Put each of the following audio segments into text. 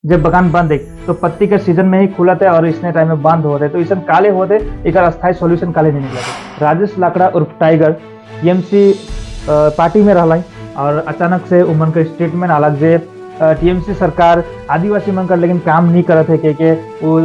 जब बगान बंद है तो पत्ती के सीजन में ही खुलत है और इसने टाइम में बंद होते, तो इसमें काले होते, एक अस्थायी सॉल्यूशन काले नहीं निकलते। राजेश लाकड़ा उर्फ टाइगर टीएमसी पार्टी में रहलाई और अचानक से उमन के स्टेटमेंट अलग जे टीएमसी सरकार आदिवासी मन कर लेकिन काम नहीं करत है के वो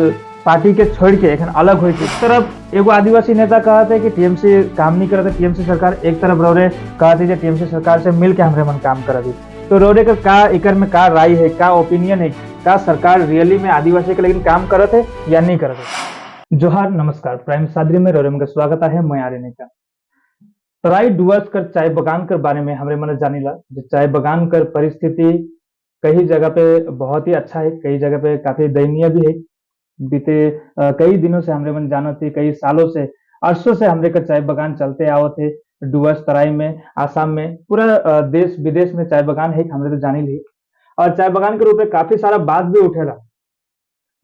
पार्टी के छोड़ के एखन अलग हो। एक तरफ एगो आदिवासी नेता कहते कि टीएमसी काम नहीं करत है टीएमसी सरकार, एक तरफ रौरे कहते जे टीएमसी सरकार से मिल के हमरे मन काम करत है। तो रौरे का का एकर में का राय है, का ओपिनियन है, का सरकार रियली में आदिवासी के लेकिन काम करत है या नहीं करत है? जोहार, नमस्कार, प्राइम सादरी में रौरे में स्वागत है। मैं आर्य का तराई डुअर्स कर चाय बगान कर बारे में हमरे मन जानिला जो चाय बगान कर परिस्थिति कई जगह पे बहुत ही अच्छा है, कई जगह पे काफी दयनीय भी है। बीते कई दिनों से हमरे मन जानत थे, कई सालों से, अरसों से हमरे का चाय बगान चलते आवत थे। डुअर्स, तराई में, आसाम में, पूरा देश विदेश में चाय बगान है, हमरे तो जानी ली और चाय बगान के रूप में काफी सारा बात भी उठेला।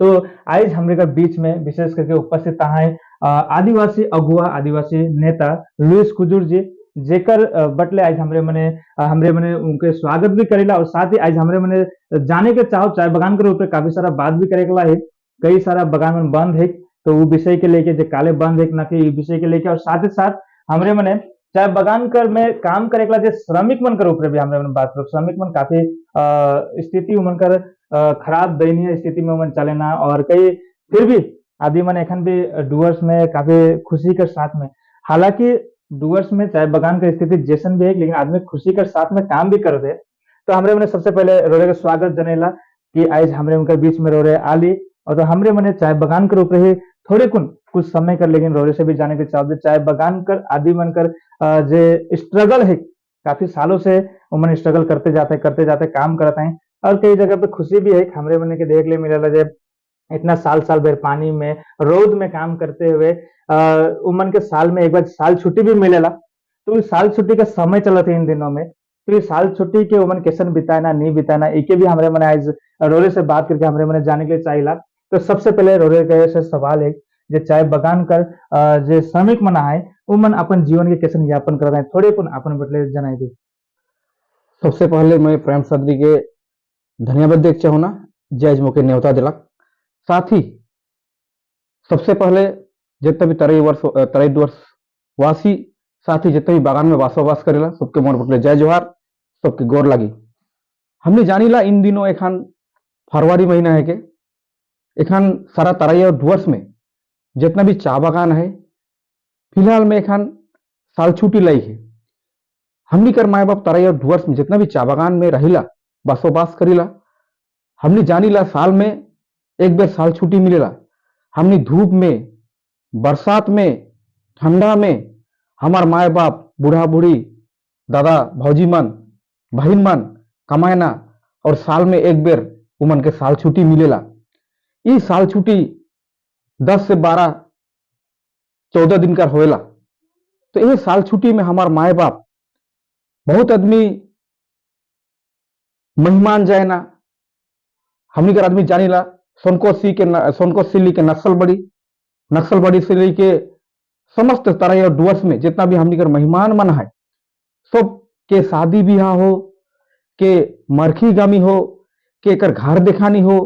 तो आज हमरे का बीच में विशेष करके उपस्थित है आदिवासी अगुआ, आदिवासी नेता लुइस कुजूर जी, जेकर बटले आज हमरे मने उनके स्वागत भी करेला और साथ ही आज हमरे मने जाने के चाहो चाय बगान के रूप में काफी सारा बात भी करेला है। कई सारा बगान मन बंद है तो वो विषय के लेके, जो काले बंद है ना कि विषय के लेके और साथ ही साथ हमरे मने चाय बगान कर में काम करे के जे श्रमिक मन कर ऊपर भी हमरे मन बात करो। श्रमिक मन काफी स्थिति उमन कर खराब, दयनीय स्थिति में उमन चलेना और कई फिर भी आदि मन एखन भी डुअर्स में काफी खुशी के साथ में, हालांकि डुअर्स में चाय बगान का स्थिति जैसन भी है, लेकिन आदमी खुशी के साथ में काम भी कर दे। तो हमरे मने सबसे पहले रोरे के स्वागत जनेला कि आज हमरे उनके बीच में रोरे आली और तो हमरे मने चाय बगान के ऊपर ही थोड़े कुन कुछ समय कर लेकिन रोरे से भी जाने के चाहते चाय बगान कर आदि मन कर जे स्ट्रगल है, काफी सालों से उमन स्ट्रगल करते जाते काम करते हैं और कई जगह पे खुशी भी है। हमरे मने के देख ले मिलेला जे इतना साल साल भर पानी में, रौद में काम करते हुए उमन के साल में एक बार साल छुट्टी भी मिलेला। तो इस साल छुट्टी का समय चलत है इन दिनों में, तो ये साल छुट्टी के उमन कैसन बिताना, नहीं बिताना, एके भी हमरे मने आज रोरे से बात करके हमरे मने जाने के लिए चाहिला। तो सबसे पहले रोरे के से सवाल है जे चाय बगान कर जे श्रमिक मन है, उमन अपन जीवन के कैसन यापन कर रहे हैं, थोड़े पुन अपन बटले जनाई दी। सबसे पहले मैं प्रेम सदरी के धन्यवाद देख चाहूना जे आज मोके न्योता दिलक। साथ ही सबसे पहले जितना भी तराई डुअर्स वासी, साथ ही जितना भी बागान में वासोवास करेला, सबके मोर बटले जय जोहार, सबके गोर लगी। हमने जानिला इन दिनों एखान फरवरी महीना है के एखान सारा तराई और डुअर्स में जितना भी चा बागान है, फिलहाल में एखान साल छुट्टी लाई है। हमनी कर माए बाप तराई और डुअर्स में जितना भी चा बागान में रहिला, बसोबास करीला, हमनी जानिला साल में एक बेर साल छुट्टी मिलेला। हमनी धूप में, बरसात में, ठंडा में हमार माए बाप, बूढ़ा बूढ़ी, दादा भौजी मन, बहन मन कमाए ना और साल में एक बेर उमन के साल छुट्टी मिलेला। ई साल छुट्टी 10 से 12, 14 दिन का होएला। तो ये साल छुट्टी में हमार माए बाप, बहुत आदमी मेहमान जाए ना। हमनी कर आदमी जानिला सोनकोसी लेके नक्सलबड़ी, नक्सलबड़ी से लेके समस्त तराई और डुअर्स में जितना भी हमनी कर मेहमान मन है, सब के शादी ब्याह हो, के मरखी गामी हो, के एकर घर देखानी हो,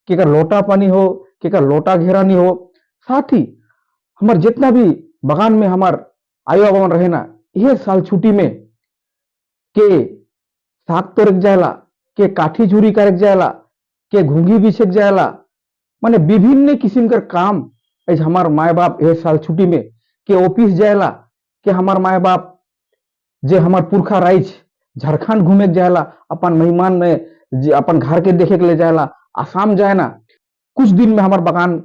के एकर लोटा पानी हो, के एकर लोटा घेरानी हो, साथ ही हमार जितना भी बगान में हमार आयो बाबा रहे ना, यह साल छुट्टी में के साग तोड़क जाएला, के काठी झुरी करक जाएला, के घुंघी बिछेक जाएला, माने विभिन्न किस्म कर काम आज हमार माए बाप यह साल छुट्टी में के ऑफिस जाएला, के हमार माए बाप जे हमार पुरखा राइज झारखंड घूमे के जाएला, अपन मेहमान में जे अपन घर के देखे के ले जाएला, आसाम जाए ना। कुछ दिन में हमार बगान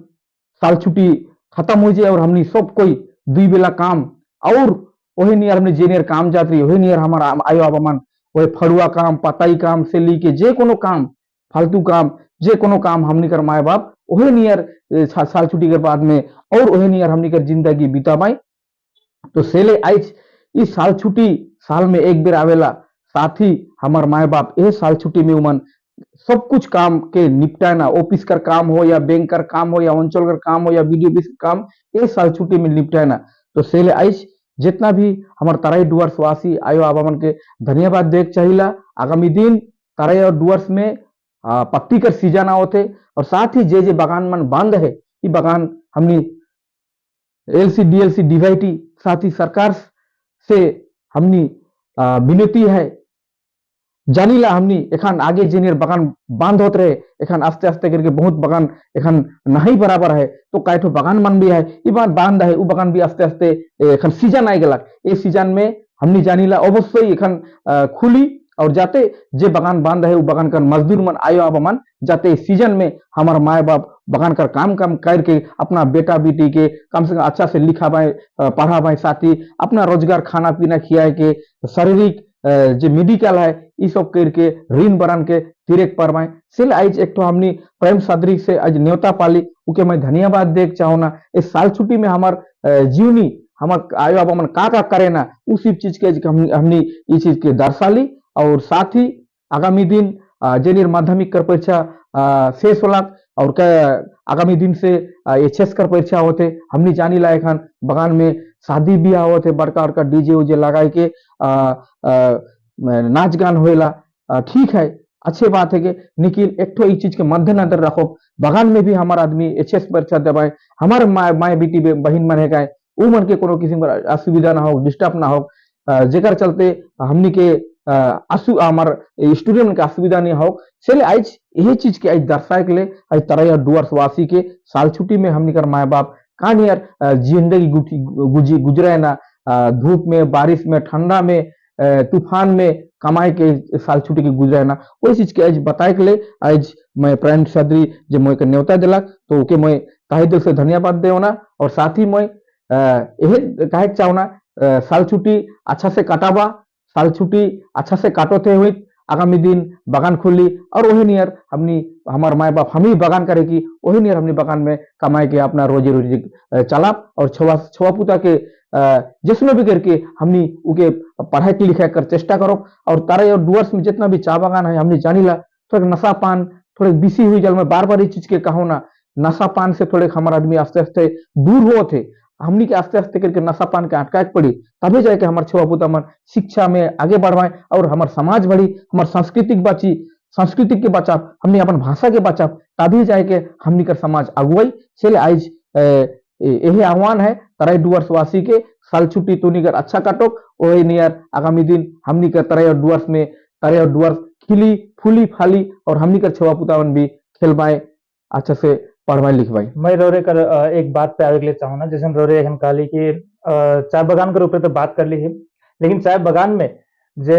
साल छुट्टी खत्म हो जाए और हमनी सब कोई दुई बेला काम और वही नियर हमने जे नियर काम जात रही, वही नियर हमार आयो बाबा मन वही फड़ुआ काम, पताई काम से ली के जे कोनो काम, फालतू काम, जे कोनो काम हमनी कर माए बाप वही नियर साल छुट्टी के बाद में और वही नियर हमनी कर जिंदगी बीता पाई। तो सेले आइज इस साल छुट्टी साल में एक बेर आवेला। साथ ही हमार माए बाप ये साल छुट्टी में उमन सब कुछ काम के निपटाना, ऑफिस कर काम हो या बैंक कर काम हो या अंचल कर काम हो या बीडीओ ऑफिस का काम, ये साल छुट्टी में निपटाना। तो सेले आइज जितना भी हमार तराई डुअर्स वासी आयो आबा मन के धन्यवाद देख चाहिला। आगामी दिन तराई और डुअर्स में पत्ती कर सीजन आवत है और साथ ही जे जे बगान मन बंद है, ये बगान हमनी एलसी, डीएलसी, डीवाईटी, साथ ही सरकार से हमनी विनती है। जानिला हमनी एखान आगे जेनियर बगान बंद होत रहे, एखान आस्ते आस्ते करके बहुत बगान एखान नहीं बराबर है, तो कायठो बगान मन भी है, ई बार बंद है, उ बगान भी आस्ते आस्ते एखान सीजन I गेलक। ए सीजन में हमनी जानिला अवश्य एखान खुली और जाते जे बगान बंद है, उ बगान कर मजदूर मन आयो आबा मन जाते सीजन में हमार माए बाप बगान कर काम काम करके अपना बेटा बेटी के कम से कम अच्छा से लिखा पाए, पढ़ा पाए, साथ ही अपना रोजगार, खाना पीना खियाए के, शारीरिक जे मेडिकल है, ई सब करके ऋण बढ़ान के तिरेक पारबाए। सिल आज एक तो हमनी प्रेम सादरी से आज न्योता पाली, उके मैं धन्यवाद देख चाहो ना। इस साल छुट्टी में हमार जीवनी, हमार आयो बाबा मन का का करे ना, उस सब चीज के हमनी ई चीज के दर्शाली। और साथ ही आगामी दिन जेनिर माध्यमिक कर परीक्षा शेष होलाक और आगामी दिन से एचएस कर परीक्षा होते, हमनी जानी ला एखान बगान में शादी ब्याह होते, बड़का बड़का डीजे उजे लगाए के आ, आ, नाच गान होएला। ठीक है, अच्छे बात है कि निकिल एक तो इस चीज के मद्देनजर रखो, बगान में भी हमारा आदमी एचएस परीक्षा देवाए, हमारे माए माए बेटी बहन मन है गाए, उ मन के कोनो किस्म का असुविधा ना हो, डिस्टर्ब ना हो, जेकर चलते हमनी के आसु हमार स्टूडेंट के असुविधा नहीं हो। चले आज यही चीज के आज दर्शाए के लिए आज तराई और डुअर्स वासी के साल छुट्टी में हमनी कर माए बाप का नियर जिंदगी गुजी गुजरे ना, धूप में, बारिश में, ठंडा में, तूफान में कमाए के साल छुट्टी के गुजरे ना, वही चीज के आज बताए के लिए आज मैं प्रेम चौधरी जे मोय के न्योता दिलक, तो ओके मैं तहे दिल से धन्यवाद देव ना। और साथ ही मैं यही कहे चाहो ना, साल छुट्टी अच्छा से काटाबा, साल छुट्टी अच्छा से काटोते हुई आगामी दिन बागान खुली और वही नियर हमनी हमार माए बाप हम ही बागान करे की वही नियर हमनी बागान में कमाए के अपना रोजी रोजी चलाप और छुआ छुआ पुता के जिसमें भी करके हमनी उके पढ़ाई के लिखाई कर चेष्टा करो। और तारे और डुअर्स में जितना भी चा बागान है, हमने जानीला थोड़े नशा पान थोड़े बिसी हुई जल में बार बार इस चीज के कहो ना, नशा पान से थोड़े हमारा आदमी आस्ते आस्ते दूर हो थे। हमनी के आस्ते आस्ते करके नशा पान के अटकाए पड़ी, तभी जाके हमारे छुआ पुता मन शिक्षा में आगे बढ़वाए और हमार समाज बढ़ी, हमार सांस्कृतिक बची, सांस्कृतिक के बचाव, हमने अपन भाषा के बचाव, तभी जाके हमनी कर समाज अगुवाई। चले आज यही आह्वान है तराई डुअर्स वासी के, साल छुट्टी तुनी कर अच्छा काटो, वही नियर आगामी दिन हमनी कर तराई और डुअर्स में तराई और डुअर्स खिली फूली फाली और हमनी कर छुआ पुतावन भी खेलबाए, अच्छा से पढ़वाई लिखवाई। मैं रोरे कर एक बात पे आवे के लिए चाहूँ ना, जैसे हम रोरे एखन कहली कि चाय बगान के ऊपर तो बात कर ली है, लेकिन चाय बगान में जे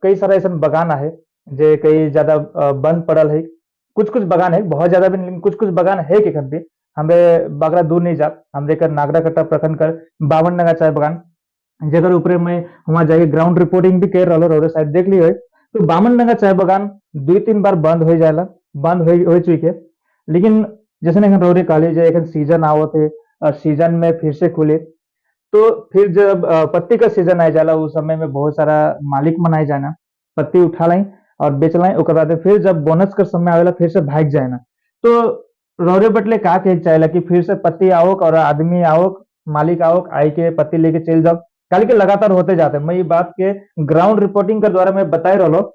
कई सारा ऐसा बगान आहे जे कई ज्यादा बंद पड़ल है, कुछ कुछ बगान है, बहुत ज्यादा भी नहीं, लेकिन कुछ कुछ बगान है कि भी हमरे बागरा दूर नहीं जा, हमरे कर नागराकट्टा प्रखंड कर 52 नगा चाय बगान, जेकर ऊपर मैं वहां जाके ग्राउंड रिपोर्टिंग भी कर रहा रोरे शायद देख ली है। तो 52 नगा चाय बगान 2-3 बार बंद हो जाला, बंद हो चुके, लेकिन जैसे एखन रोरे कहली जे एखन सीजन आवत है और सीजन में फिर से खुले, तो फिर जब पत्ती का सीजन आ जाला, उस समय में बहुत सारा मालिक मनाए जाना, पत्ती उठा लाई और बेच लाई, ओकर बाद फिर जब बोनस का समय आवेला फिर से भाग जाए ना। तो रोरे बटले का कहे चाहेला कि फिर से पत्ती आवक और आदमी आवक, मालिक आवक, आई के पत्ती लेके चल जाओ, काल के लगातार होते जाते। मैं ये बात के ग्राउंड रिपोर्टिंग के द्वारा मैं बताए रहो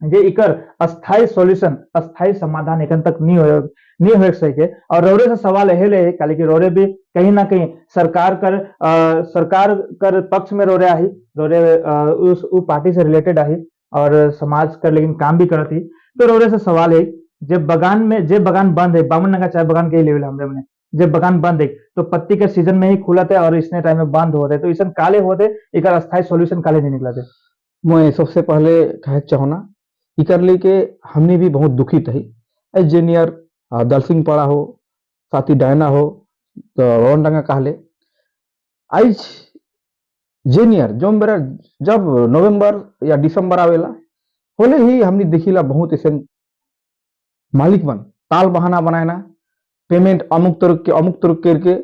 जे इकर अस्थायी सॉल्यूशन, अस्थायी समाधान एखन तक नहीं हो सके। और रौरे से सवाल यही ले काले कि रौरे भी कहीं ना कहीं सरकार कर पक्ष में रौरे आही, रौरे उस उ पार्टी से रिलेटेड आही और समाज कर लेकिन काम भी करती। तो रौरे से सवाल है, जब बगान में जे बगान बंद है, 52 नगा चाय बगान के लेवल हमरे में जब बगान बंद है तो पत्ती के सीजन में ही खुला थे और इसने टाइम में बंद होते, तो इसमें काले होते, एक अस्थायी सॉल्यूशन काले नहीं निकला थे। मैं सबसे पहले कहे चाहो इकर लेके हमने भी बहुत दुखित है। जेनियर दलसिंह पाड़ा हो, साथी डायना हो, तो रोनडंगा कहले आज जेनियर जो बेरा जब नवंबर या दिसंबर आवेला होले ही हमने देखिला बहुत ऐसे मालिक मन ताल बहाना बनाए ना, पेमेंट अमुक तुरुक करके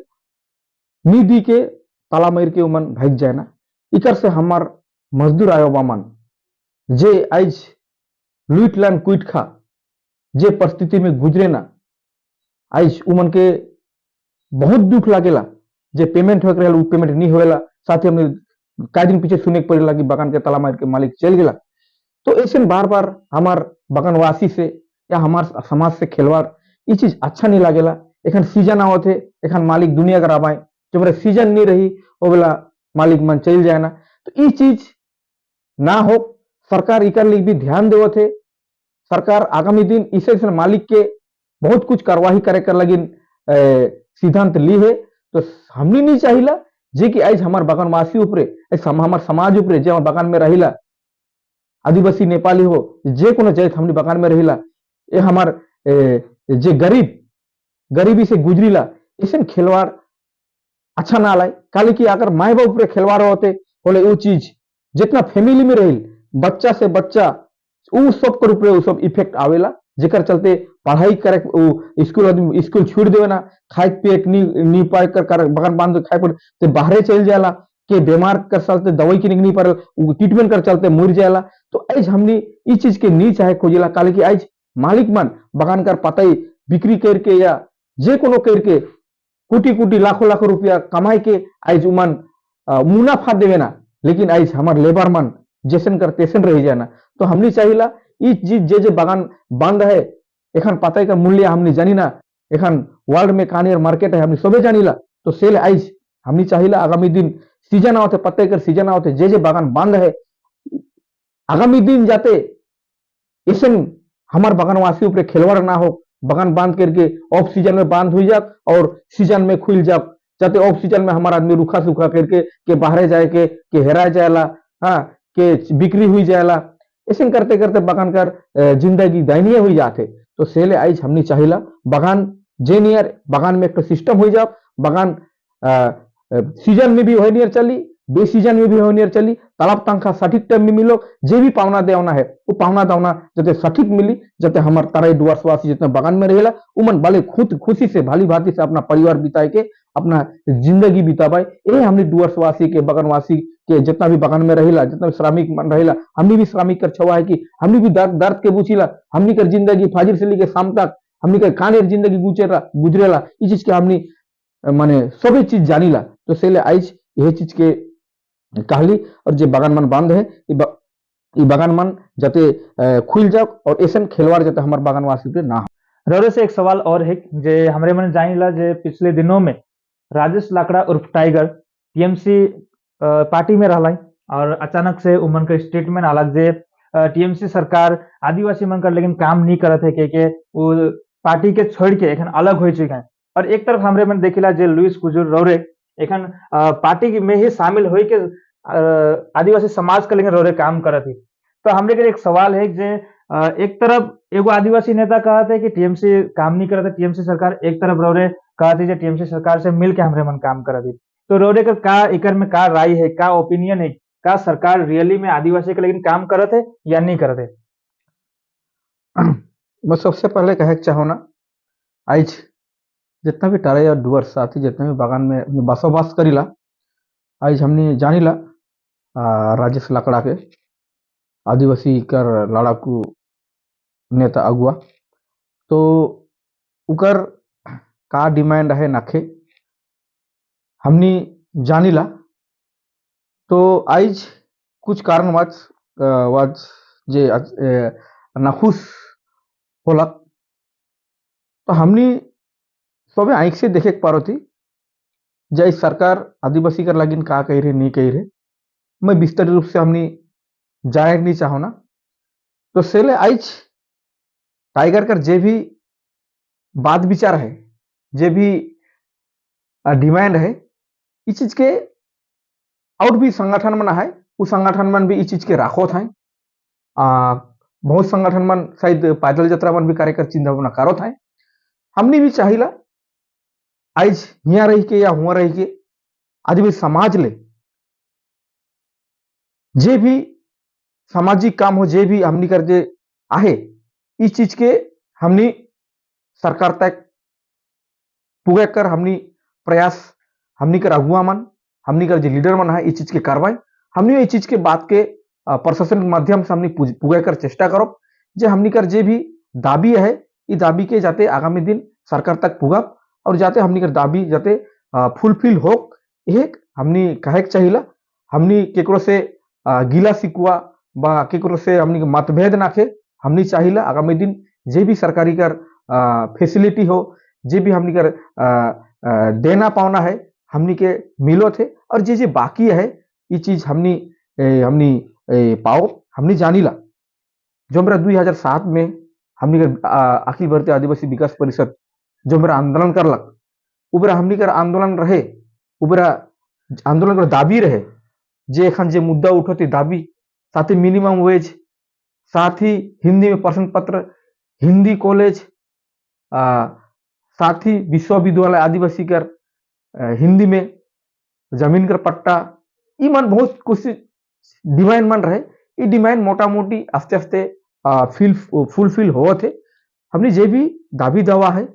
निधि के ताला मार के उमन भाग जाए ना। इकर से हमार मजदूर आयो मन जे आज लुट लान कुट खा जे परिस्थिति में गुजरे ना, आज उमन के बहुत दुख लागेला जे पेमेंट होके रहल उ पेमेंट नहीं होएला। साथ ही हमने कई दिन पीछे सुने के पड़ेला कि बगान के ताला मार के मालिक चल गेला। तो ऐसे बार बार हमार बगानवासी से या हमार समाज से खिलवाड़, ये चीज अच्छा नहीं लागेला। एखन सीजन आवत है, एखन मालिक दुनिया कराबाए, जब सीजन नहीं रही वो बेला मालिक मन चल जाए ना। तो ये चीज ना हो, सरकार इकर लिए भी ध्यान देवत है। सरकार आगामी दिन इसे ऐसे मालिक के बहुत कुछ कार्रवाई करे कर लगिन सिद्धांत ली है। तो हमनी नहीं चाहिला जे कि आज हमार बागानवासी ऊपरे, हमार समाज ऊपरे, जे हमार बागान में रहिला, आदिवासी नेपाली हो, जे कोनो जात हमनी बागान में रहिला, ये हमार जे गरीब गरीबी से गुजरीला, ऐसे खिलवाड़ अच्छा ना लाए। काले कि अगर माए बाप ऊपर खिलवाड़ होते बोले वो चीज जितना फैमिली में रहिल, बच्चा से बच्चा, उ सब के ऊपर उ सब इफेक्ट आवेला, जेकर चलते पढ़ाई करे उ स्कूल आदमी स्कूल छोड़ देवे ना, खाए पिए के नी पाए कर बगान बांध खाए पर ते बाहरे चल जाला, के बीमार कर चलते दवाई किने के नहीं पड़ल, उ ट्रीटमेंट कर चलते मर जाला। तो आज हमनी ई चीज के नी चाहे खोजिला, काले कि आज मालिक मन बगान कर पतई बिक्री करके या जे कोनो करके कोटि कोटि लाखों लाखों रुपया कमाई के आज उमन मुनाफा देवे ना, लेकिन आज हमार लेबर मन जैसन कर तेसन रह जाए ना। तो हमनी चाहिला ई चीज जे जे बागान बंद है, एखन पताई का मूल्य हमनी जानी ना, एखन वर्ल्ड में कानियर मार्केट है हमनी सबे जानीला। तो सेल आइज हमनी चाहिला आगामी दिन सीजन आवते, पत्ते कर सीजन आवते, जे जे बागान बंद है, आगामी दिन जाते ऐसे हमार बागानवासी ऊपर खिलवाड़ ना हो, बागान बंद करके ऑफ सीजन में बंद हो जाए और सीजन में खुल जाए, जाते ऑफ सीजन में हमारा आदमी रूखा सूखा करके के बाहरे जाए के हेरा जाएला, हाँ, के बिक्री हुई जाएला, ऐसे करते करते बागान कर जिंदगी दयनीय हुई जाते। तो सेले आइज हमनी चाहिला बागान जे नियर बागान में एक सिस्टम हो जाए, बागान सीजन में भी हो नियर चली, बे सीजन में भी हो नियर चली, तालाब तनखा सठिक टाइम में मिलो, जे भी पावना देवना है वो पावना दावना जते सठिक मिली, जते हमार तराई डुआर्सवासी जितना बागान में रहेला उमन बाले खुद खुशी से भाली भांति से अपना परिवार बिताए के अपना जिंदगी बिता पाए। ये हमने डुआर्सवासी के बागानवासी के जितना भी बागान में रहेला, जितना भी श्रमिक मन रहेला, हमने भी श्रमिक कर छवा है कि हमने भी दर्द दर्द के बुझिला, हमनी कर जिंदगी फाजिर से लेके शाम तक हमनी कर कानेर जिंदगी गुजरेला गुजरेला, इस चीज के हमनी माने सभी चीज जानीला। तो सेले आइज यही चीज के कहली और जे बागान मन बंद है ई बागान मन जाते खुल जाओ और ऐसे खिलवाड़ जाते हमार बागानवासी पे ना हो। रौरे से एक सवाल और है जे हमरे मन जानिला जे पिछले दिनों में राजेश लाकड़ा उर्फ टाइगर टीएमसी पार्टी में रहलाई और अचानक से उमन के स्टेटमेंट अलग जे टीएमसी सरकार आदिवासी मन कर लेकिन काम नहीं करत है के वो पार्टी के छोड़ के एखन अलग हो चुके हैं। और एक तरफ हमरे मन देखिला जे लुइस कुजूर रौरे एखन पार्टी में ही शामिल होई के आदिवासी समाज के लेकिन रौरे काम करत ही। तो हमरे के एक सवाल है जे एक तरफ एगो आदिवासी नेता कहते है कि टीएमसी काम नहीं करत है टीएमसी सरकार, एक तरफ रौरे कहते जे टीएमसी सरकार से मिल के हमरे मन काम करत है। तो रौरे का का एकर में का राय है, का ओपिनियन है, का सरकार रियली में आदिवासी के लेकिन काम करत है या नहीं करत है? मैं सबसे पहले कहे के चाहो ना, आज जितना भी तराई और डुअर साथी जितना भी बागान में बसोबास करीला, आज हमने जानीला राजेश लकड़ा के आदिवासी कर लड़ाकू नेता अगुआ, तो उकर का डिमांड है नखे हमनी जानीला। तो आज कुछ कारणवश वाज जे नाखुश होला, तो हमनी सबे आँख से देखे के पारो थी जे सरकार आदिवासी कर लागिन का कही रहे नहीं कही रहे, मैं विस्तारित रूप से हमनी जाए नहीं चाहो ना। तो सेले आज टाइगर कर जे भी बात विचार है, जे भी डिमांड है, इस चीज के और भी संगठन मन है, उस संगठन मन भी इस चीज के राखोत है। बहुत संगठन मन शायद पैदल यात्रा मन भी कार्यकर चिंता भावना करोत है। हमनी भी चाहिला आज हिया रही के या हुआ रही के आदिवासी समाज ले जे भी सामाजिक काम हो, जे भी हमनी कर जे आहे, इस चीज के हमनी सरकार तक पुगे कर हमनी प्रयास, हमनी कर अगुआ मन, हमनी कर जे लीडर मन है इस चीज के कार्रवाई हमनी इस चीज के बात के प्रशासन के माध्यम से हमनी पुगे कर चेष्टा करो जे हमनी कर जे भी दाबी है ई दाबी के जाते आगामी दिन सरकार तक पुगा और जाते हमनी कर दाबी जाते फुलफिल हो, एक हमनी कहे के चाहिला। हमनी केकरो से गिला सिकुआ बा केकरो से हमनी के मतभेद नाखे, हमनी चाहिला आगामी दिन जे भी सरकारी कर फैसिलिटी हो, जे भी हमनी कर देना पावना है हमनी के मिलो थे, और जे जे बाकी है ये चीज हमनी हमनी पाओ हमनी जानीला। जो मेरा 2007 में हमनी के अखिल भारतीय आदिवासी विकास परिषद जो मेरा आंदोलन करलक, उबरा हमनी कर आंदोलन रहे, उबरा आंदोलन कर दाबी रहे जे एखन जे मुद्दा उठोते दाबी, साथ ही मिनिमम वेज, साथ ही हिंदी में प्रश्न पत्र, हिंदी कॉलेज, साथ ही विश्वविद्यालय आदिवासी कर हिंदी में जमीन कर पट्टा, ई मन बहुत कुछ डिमांड मन रहे। ई डिमांड मोटा मोटी आस्ते आस्ते फुलफिल होत है। हमने जे भी दाबी दावा है,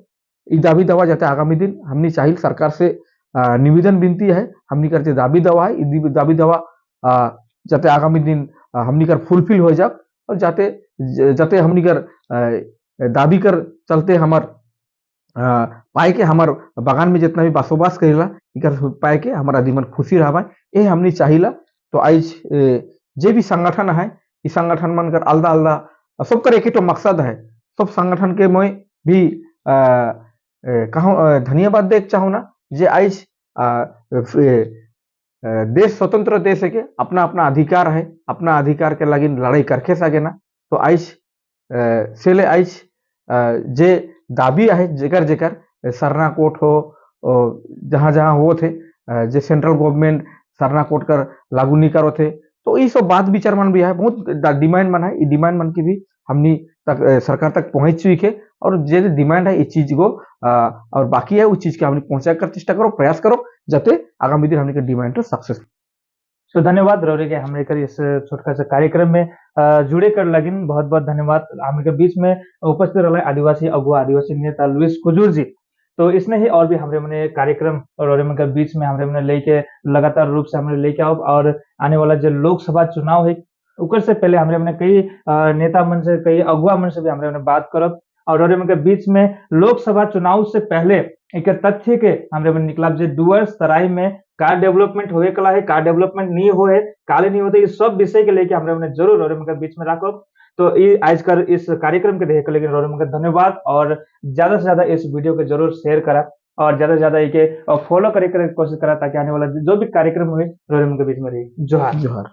ई दाबी दावा जाते आगामी दिन हमने चाहिए सरकार से निवेदन विनती है, हमने कर जे दाबी दावा है, ई दाबी दावा जाते आगामी दिन हमने कर फुलफिल हो जाए, और जाते जाते हमने कर दाबी कर चलते हमार पाए के हमार बागान में जितना भी बसोबास करेला इकर पाए के हमार आदमी मन खुशी रहा, ये हमने चाहिला। तो आज जे भी संगठन है, इस संगठन मन कर आलदा आलदा सब कर एक ही तो मकसद है। सब संगठन के मैं भी कहूँ धन्यवाद देख चाहूँ ना जे आज देश स्वतंत्र देश है के अपना अपना अधिकार है, अपना अधिकार के लगी लड़ाई करके सके ना। तो आज सेले आज जे दाबी है जेकर जेकर सरना कोर्ट हो, जहाँ जहाँ हो थे जे सेंट्रल गवर्नमेंट सरना कोर्ट कर लागू नहीं करो थे, तो ये सब बात विचार मन भी है, बहुत डिमांड मन है। ये डिमांड मन की भी हमनी तक सरकार तक पहुंच चुकी है, और जे डिमांड है इस चीज को और बाकी है उस चीज के हमने पहुंचा कर चेष्टा करो, प्रयास करो जाते आगामी दिन हमने के डिमांड तो सक्सेस। तो धन्यवाद रौरे के हमने कर इस छोटका सा कार्यक्रम में जुड़े कर लगिन, बहुत बहुत धन्यवाद। हमने के बीच में उपस्थित रहा आदिवासी अगुआ आदिवासी नेता लुइस कुजूर जी। तो इसमें ही और भी हमरे मने कार्यक्रम और मन के बीच में हमरे मने लेके लगातार रूप से हमरे लेके आओ, और आने वाला जो लोकसभा चुनाव है उकर से पहले हमरे मने कई नेता मन से कई अगुआ मन से भी हमरे मने बात करब, और मन के बीच में लोकसभा चुनाव से पहले एक तथ्य के हमरे मन निकलब जे डुअर्स तराई में का डेवलपमेंट होए कला है, का डेवलपमेंट नहीं होए, काले नहीं होते, ये सब विषय के लेके हमरे मने जरूर और मन के बीच में रखब। तो ये आज कर इस कार्यक्रम के देखे लेकिन और मन धन्यवाद, और ज्यादा से ज्यादा इस वीडियो को जरूर शेयर करा और ज्यादा से ज्यादा इके फॉलो करे के कोशिश करा ताकि आने वाला जो भी कार्यक्रम हुए और मन के बीच में रहे। जोहार जोहार।